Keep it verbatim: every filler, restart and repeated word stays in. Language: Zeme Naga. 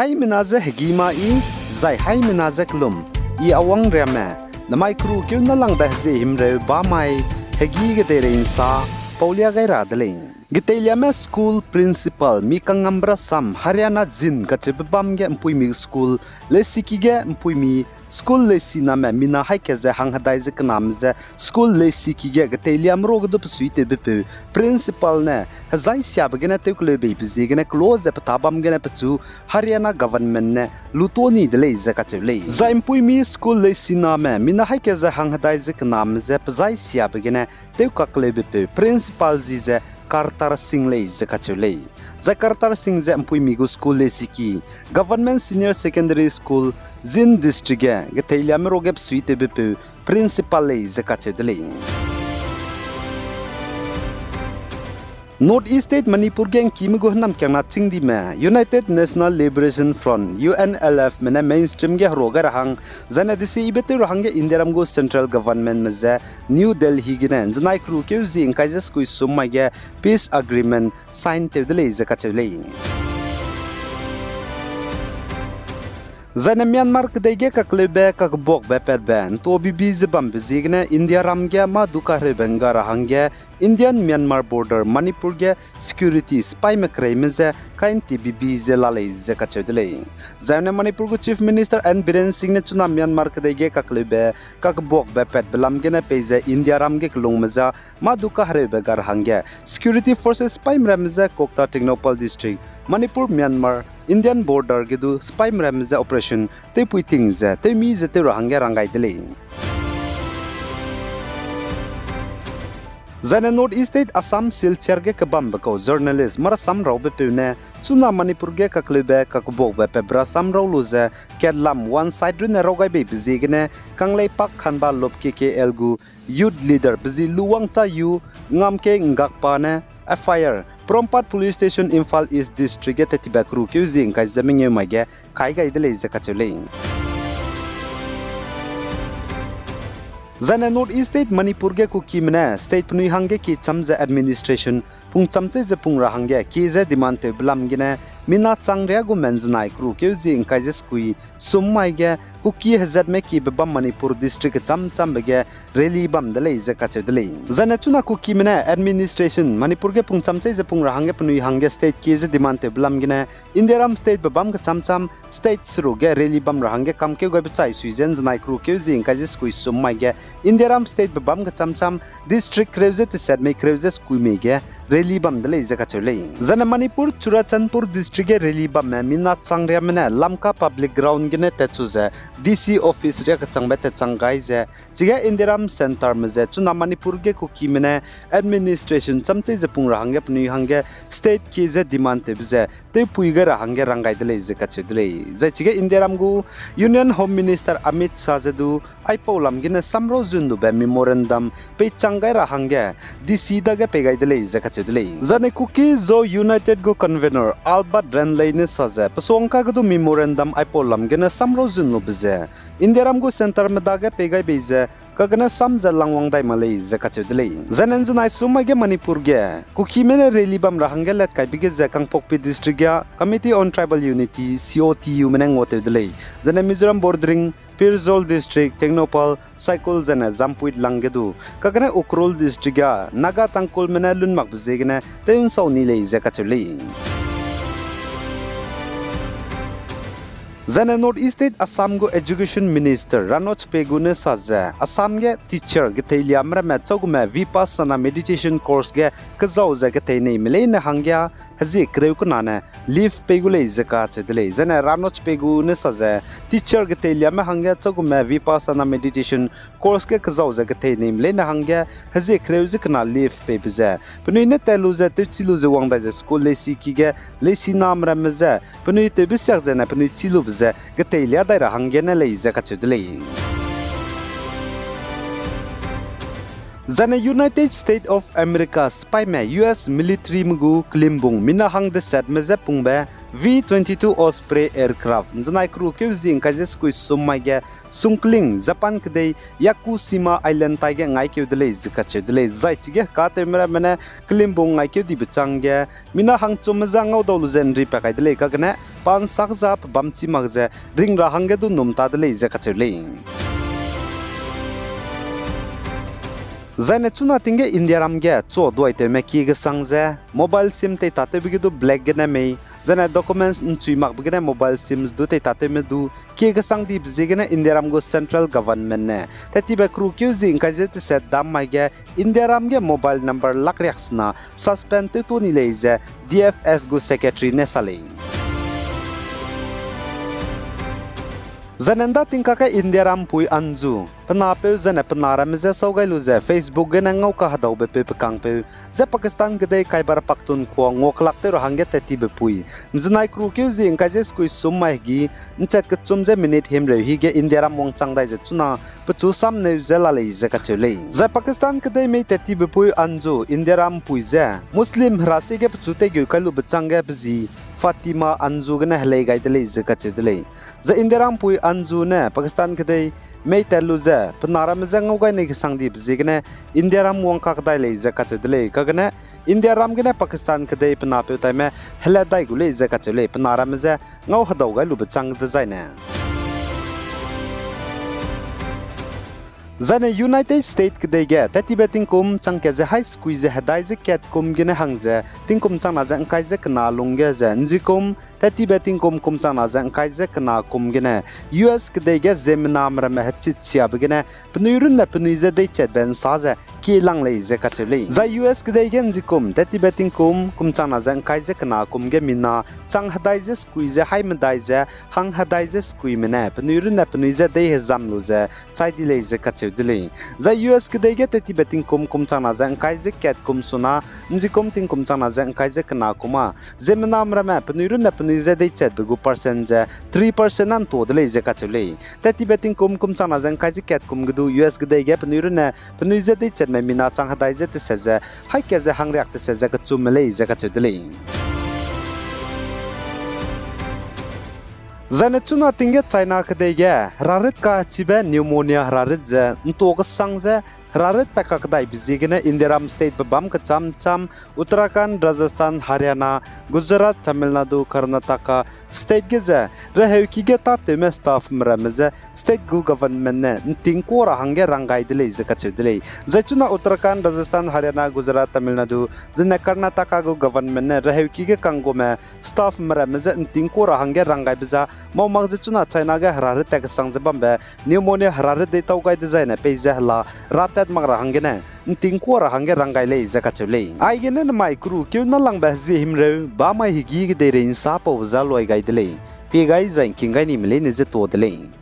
Haimena je hegî ma i, zai haimena je kelum, i awang riame, namai keru keu na langbe hezie himreu ba mai, hegî gedeirei nsa, paulia gai ra de lei. Geteiliame school principal mi kangambe rasam Haryana Jind kacheube bam ge mpuimi school leisiki ge mpuimi school leisiname mina haî ke ze hanghedai ze kename je school leisiki ge geteiliame ruage du pesuitewbepeu principal ne hezai siabe gene tewkeleu beibe ziegene kelo ze petâ bam gene pechu Haryana government ne luto ni de lei ze kacheu lei. Zai mpuimi school leisiname mina haî ke ze hanghedai ze kename je pezai siabe gene tewkakkeleubepeu principal zi ze Kartar Singh lei ze kacheu lei. Zai Kartar Singh ze mpuimi gu school leisiki Government Senior Secondary School, Jind District ge geteiliame ruage pesuitewbepeu principal lei ze kacheu de lei. North East State Manipur ge ngkime gu hênamkiangna chîngdime United National Liberation Front, U N L F me ne mainstream ge herua gai ra hang, zaine desi ibe tew ra hangge Indiaram gu central government me je New Delhi gene nzenai keru keu zie ngkai ze sekui sum mai ge peace agreement sign tew de lei ze kacheu lei. Zaine Myanmar kedei ge kakleube kakbuakbe patbe nto bibi ze bambe ziegene Indiaram ge mâ du kahereube ngga ra hangge Indian Myanmar border Manipur ge security sipaime kereime je kainti bibi ze la lei ze kacheu de lei. Zaine Manipur gu Chief Minister N Biren Singh ne chuna Myanmar kedei ge kakleube kakbuakbe patbe lam gene peize Indiaram ge kelungme ja mâ du kahereube ga ra hangge security forces sipaime ramme je Kokta Tengnoupal District, Manipur, Myanmar, Indian border ge du sipaime ramme je operation tewpui ting ze tewmi ze tew ra hangge rang gai de lei. Zaine North East State Assam Silchar ge kebambe kau journalist marasam raubepeu ne chuna Manipur ge kakleube kakbuakbe patbe rasam rau lu ze katlam one side runne rau gai beibe ziegene Kangleipak Khanba Lop K K L gu youth leader pe zi Luwangcha Yu Ngamke Ngakpa ne F I R Porompat Police Station, Imphal East District ge tettibe keru keu zie ngkai ze mengeu mai ge kai gai de lei ze kacheu lei. Zaine North East State Manipur ge Kukime ne state penui hangge kicham ze administration pungcham chei ze pung ra hangge ki ze demand tewbe lam gene mina chang riâ gu menzenai keru keu zie ngkai ze sekui sum mai ge Kuki hezatme kibe bam Manipur district kecham chambe ge rally bam de lei ze kacheu de lei. Zaine chuna Kukime ne administration Manipur ge pungcham chei ze pung ra hangge penui hangge state ki ze demand tewbe lam gene Indiaram state be bam kecham cham state seruk ge rally bam ra hangge kamkeu gaibe chai sui ze nzenai keru keu zie ngkai ze sekui sum mai ge Indiaram state be bam kecham cham district kereu ze teset mei kereu ze sekui mei ge rally bam de lei ze kacheu lei. Zaine Manipur Churachandpur district ge rally bamme mina chang riâme ne Lamka Public Ground gene tatchu ze D C office riâ kechangbe tatchang gai ze chige Indiaram centre me ze chuna Manipur ge Kukime ne administration cham chei ze pung ra hangge penui hangge state ki ze demand tewbe ze tewpui gai ra hangge rang gai de lei ze kacheu de lei. Zai chige Indiaram gu Union Home Minister Amit Shah ze du aipau lam gene samrau zun lube memorandum peichang gai ra hangge D C dage pei gai de lei ze kacheu de lei. Zaine Kuki-Zo United gu convenor Albert Renlei ne sa ze pesuangka ge du memorandum aipau lam gene samrau zun lube ze Indiaram gu centre me dage pei gai bei ze kagene sam ze langwang dai mak lei ze kacheu de lei. Zaine nzenai sum mai ge Manipur ge Kukime ne rally bam ra hangge latkaibe ge ze Kangpokpi district ge Committee on Tribal Unity, C O T U me ne nguatew de lei. Zaine Mizoram bordering Pherzawl district, Tengnoupal, Saikul zaine Jampui lang ge du kagene Ukhrul district ge Naga Tangkhulme ne lun makbe ziegene tew'nsau ni lei ze kacheu lei. Zaine North East State Assam gu Education Minister Ranoj Pegu ne sa ze Assam ge teacher geteiliame ramme châugume Vipassana meditation course ge kezau ze getei neime leine hangge hezie kereu kena ne leave pei gu lei ze kacheu de lei. Zaine Ranoj Pegu ne sa ze teacher geteiliame hangge châugume Vipassana meditation course ge kezau ze getei neime leine hangge hezie kereu ze kena leave peibe ze penui ne tat lu ze tewchi lu ze wang dai ze school leisiki ge leisiname ramme ze penui tewbe siak zene penui chî lube ze geteilia dai ra hanggene lei ze kacheu de lei. Zaine United States of America sipaime U S militaryme gu kelimbung mina hang desetme je pungbe V twenty-two Osprey aircraft ’nzenai keru keu zie ’ngkai ze sekui sum mai ge sungkling Japan kedei Yakushima Island tai ge ’ngaikeu de lei ze kacheu de lei. Zai chige hekatewme ramme ne kelimbung ’ngaikeu dibe chângge mina hangchumme je ngaudau lu ze ’nri pa kai de lei, kagene pa ’nsak za pe bam chî mak ze ring ra hangge du num ta de lei ze kacheu lei. Zaine chuna ting ge Indiaram ge chuaduaitewme kie gesang ze mobile sim teitatewbe ge du black gene mei, zaine documents ’nchui makbe gene mobile sims du teitatewme du kie gesang dibe ziegene Indiaram gu central government ne tettibe keru keu zie ’ngkai ze teset dam mai ge Indiaram ge mobile number lak riaksena suspend tewta ni lei ze D F S gu secretary ne sa lei. Zaine ’nda tingkak ge Indiaram pui Anju, pe napeu zaine pe na ramme je sau gai lu ze Facebook gene ngau kahedaube peu pe kangpeu, ze Pakistan kedei Khyber Pakhtunkhwa nguakelak tew ra hangge tettibe pui ’nzenai keru keu zie ’ngkai ze sekui sum mai hegi ’nchat kechum ze minute himreu hige Indiaram wangchang dai ze chuna pechu samneu ze la lei ze kacheu lei. Zai Pakistan kedei mei tettibe pui Anju, Indiaram pui ze Muslim hera sie ge pechu teigeu kai lube chângge pe zi Fatima Anju gene helei gai de lei ze kacheu de lei. Zai Indiaram pui Anju ne Pakistan kedei mei tat lu ze pe na ramme je ngau gai nei kesang dibe ziegene Indiaram wangkak dai lei ze kacheu de lei. Kagene Indiaram gene Pakistan kedei pe napeu taime helat dai gu lei ze kacheu lei, pe na ramme je ngau hedau gai lube châng dezaine. Zaine United States kedei ge tettibe tingkum chang kat ze haî sekui ze hedai ze kat kum gene hang ze tingkum chang na ze ’ngkai ze kena lungge ze ’nzikum tettibe tingkum kum chang na ze ’ngkai ze kena kum gene U S kedei ge ziemmename ramme hechit siabe gene penui runne penui je deichatbe ’nsa ze kie lang lei ze kacheu lei. Zai U S kedei ge ’nzikum tettibe tingkum kum chang na ze ’ngkai ze kena kum ge mina chang hedai ze sekui ze haî medai ze hang hedai ze sekuime ne penui runne penui je deihezam lu ze chai di lei ze kacheu de lei. Zai U S kedei ge tettibe tingkum kum chang na ze ’ngkai ze kat kum suna ’nzikum tingkum chang na ze ’ngkai ze kena kum â ziemmename ramme penui runne penui je deichatbe gu percent ze three percent â ’ntua de lei ze kacheu lei. Tettibe tingkum kum chang na ze ’ngkai ze kat kum ge du U S kedei ge penui runne penui je deichatme mina chang hedai ze teset ze haî kat ze hangriak teset ze kechumme lei ze kacheu de lei. Zaine chuna ting ge China kedei ge herarit kachibe pneumonia herarit ze ’ntua kesang ze herarit pa kakdaibe ziegene Indiaram state pe bâm kechâm châm Uttarakhand, Rajasthan, Haryana, Gujarat, Tamil Nadu, Karnataka state ge ze reheuki ge tâtewme staffme ramme je state gu government ne ’nting kuâ ra hangge rang gai de lei ze kacheu de lei. Zai chuna Uttarakhand, Rajasthan, Haryana, Gujarat, Tamil Nadu, zene Karnataka gu government ne reheuki ge kanggume staffme ramme je ’nting kuâ ra hangge rang gaibe za mau mak ze chuna China ge herarit tat kesang ze bambe pneumonia herarit deitau gai dezaine peize hela ratat mak ra hanggene ’nting kuâ ra hangge rang gai lei ze kacheu lei. Aigene nemai keru keu nâlangbe hezie himreu bamai hegî kedeirei ’nsa paube za luai gai de lei. Pie gai zai ’ngking gai nime leine je tuâ de lei.